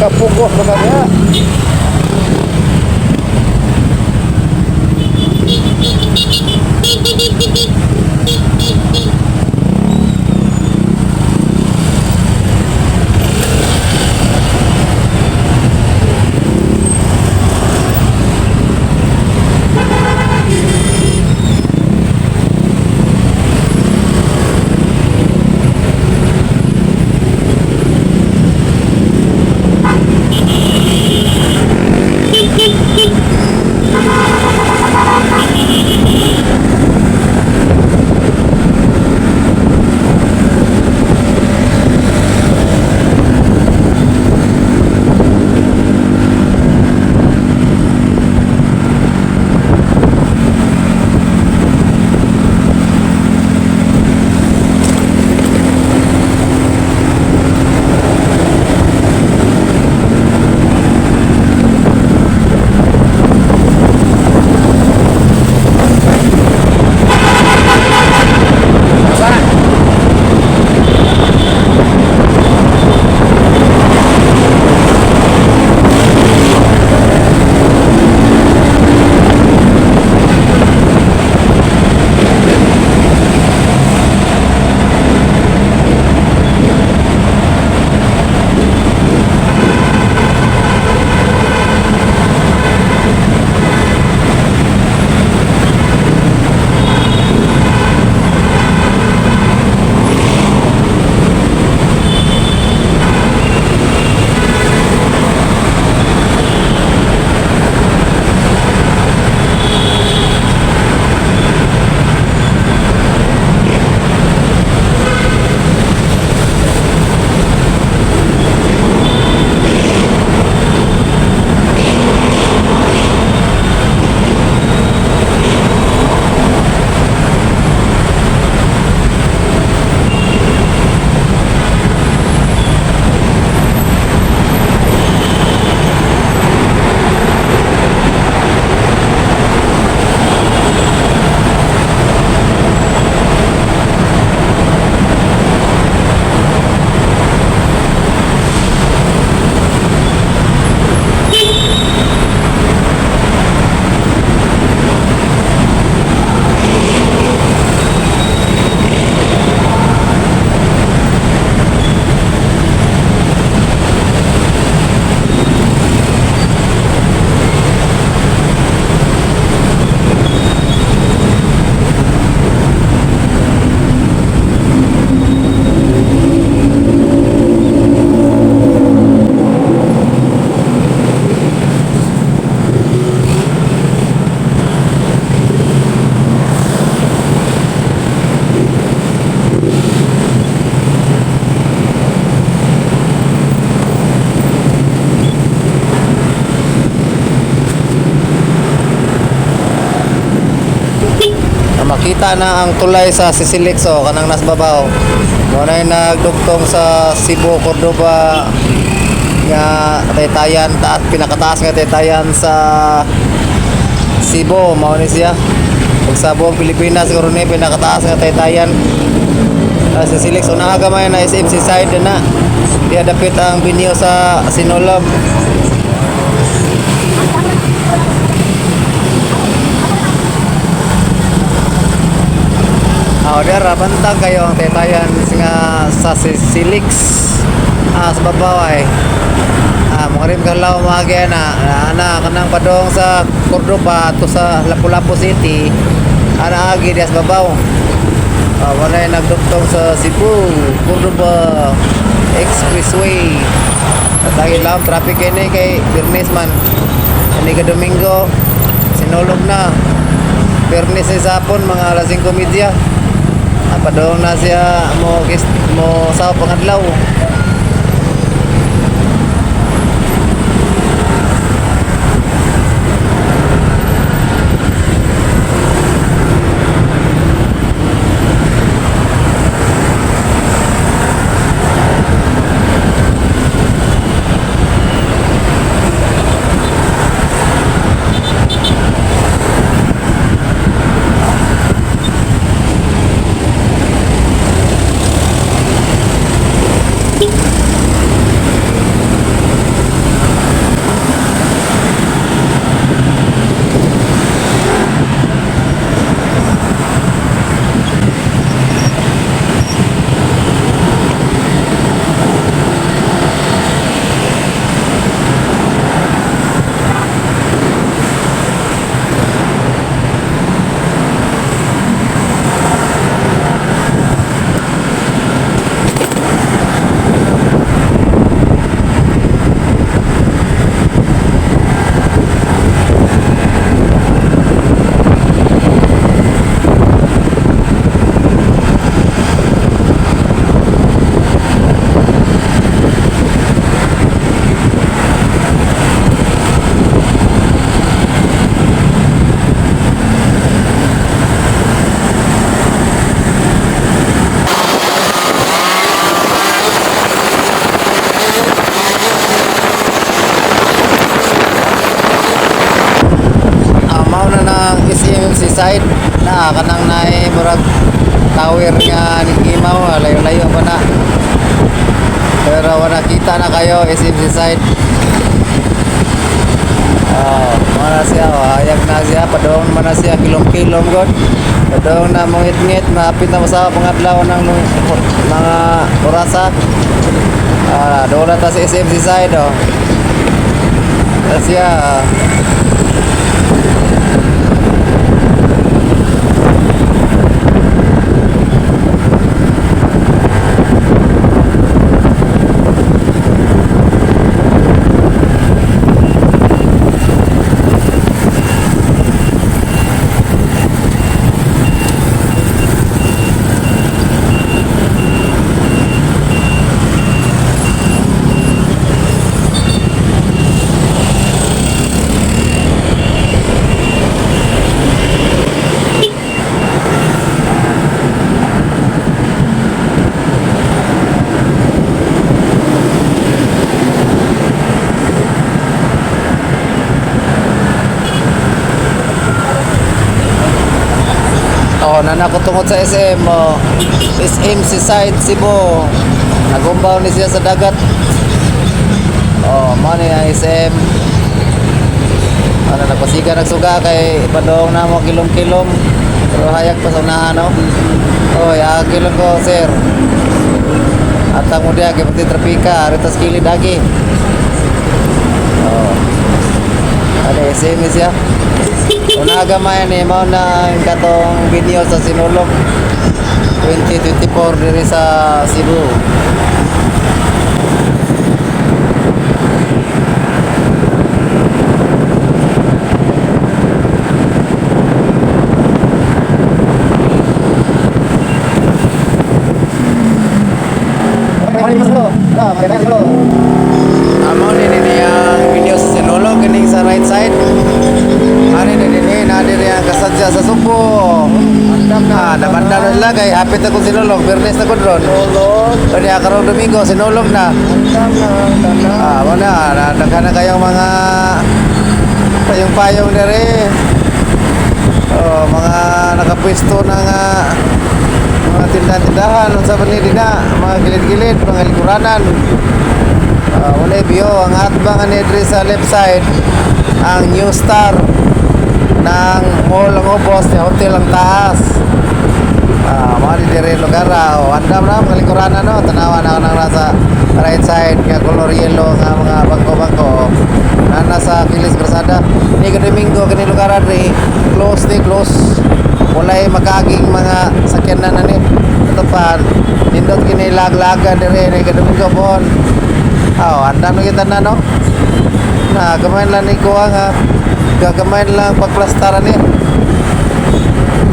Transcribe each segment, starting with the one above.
Kapugos ba niya? Na makita na ang tulay sa Sisilex o kanang nas babaw. Mo na yung nagdugtong sa Cebu, Cordova nga taytayan, taas, pinakataas nga taytayan sa Cebu, mao ni siya. Ug sa buong Pilipinas siguro ni pinakataas nga taytayan sa Sisilex. Una gamay na SMC side na. Diya dapit ang binyo sa Sinulog. Oh, dara bantag kayo ang taytayan nga sa Silix. Ah, sa babaw ay. Ah, mo rin kalaw mga na ana kanang padong sa Cordova to sa Lapu-Lapu City. Ana agi diya sa babaw. Ah, wala yung nagdugtong sa Cebu, Cordova Expressway. At ang ilang traffic kini kay Birnes man. Ini ka Domingo, sinulog na. Birnes sa hapon mga alas 5:30. Ah, padong na siya mo mo sa pangadlaw. side na kanang naay murag tower nga nigimaw, layo-layo pa na. Pero wala kita na kayo SM Seaside. Oh, mana siya, oh, hayag na siya, padong naman na siya, kilom-kilom god. Padong na mongit-ngit, mahapit na mo sa pangadlaw ng mga orasa. Ah, doon na ta sa SM Seaside, oh. Na siya, ah. Oh, nana ko tungod sa SM, oh. SM Seaside, Cebu. Nagumbaw ni siya sa dagat. Oh, mo ni ang SM. Ano, nagpasiga nagsuga kay padong na mo kilom-kilom. Pero hayag pa sa unahan, no? Oy, agilong ko, sir. Atang mo diya, kay pati trapika, aritas kilid agi. Oh. Ano, SM ni siya. Una gamay ni mao na ang katong video sa Sinulog 2024 diri sa Cebu. Amo ni ni ang video sa Sinulog kining sa right side. Ani ni ni na diri ang kasadya sa Sugbo. Andam na. Ah, nabanda na sila kay hapit na kong Sinulog, Biyernes na ko ron. Sinulog. Kanya karong Domingo Sinulog na. Andam na. Tanan. Ah, wala na daghan na kayong mga payong-payong diri. Oh, mga nakapwesto na nga mga tindahan-tindahan unsa ba ni dina, mga gilid-gilid, mga likuranan. Ah, wala view ang atbang ani diri sa left side ang New Star ng mall ang ubos, ni hotel ang taas. Ah, mga ni diri lugar ah. Oh, andam na mga likuranan no, tanawa na nang nasa right side nga color yellow nga mga bangko-bangko. Na nasa Kilis Krasada. Ni ka Domingo kini lugar diri close ni close. Walay makaaging mga sakyanan na ni. Ito pa nindot kini laglagan diri ni ka Domingo bon. Oh, andam na kita na no. Na gamay lang ni kuha nga gagamay lang pagplastaran ni.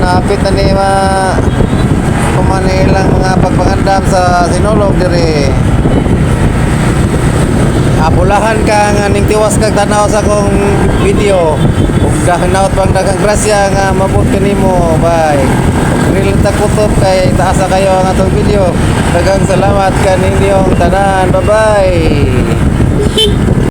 Napit na ni ma kumanilang mga pagpangandam sa Sinulog diri. Abulahan ka nga ning tiwas kag tanaw sa akong video. Ug dahanaw pang daghang grasya nga mabot kanimo. Bye. Real ta kutob kay taasa kayo ang atong video. Daghang salamat kaninyong tanan. Bye bye.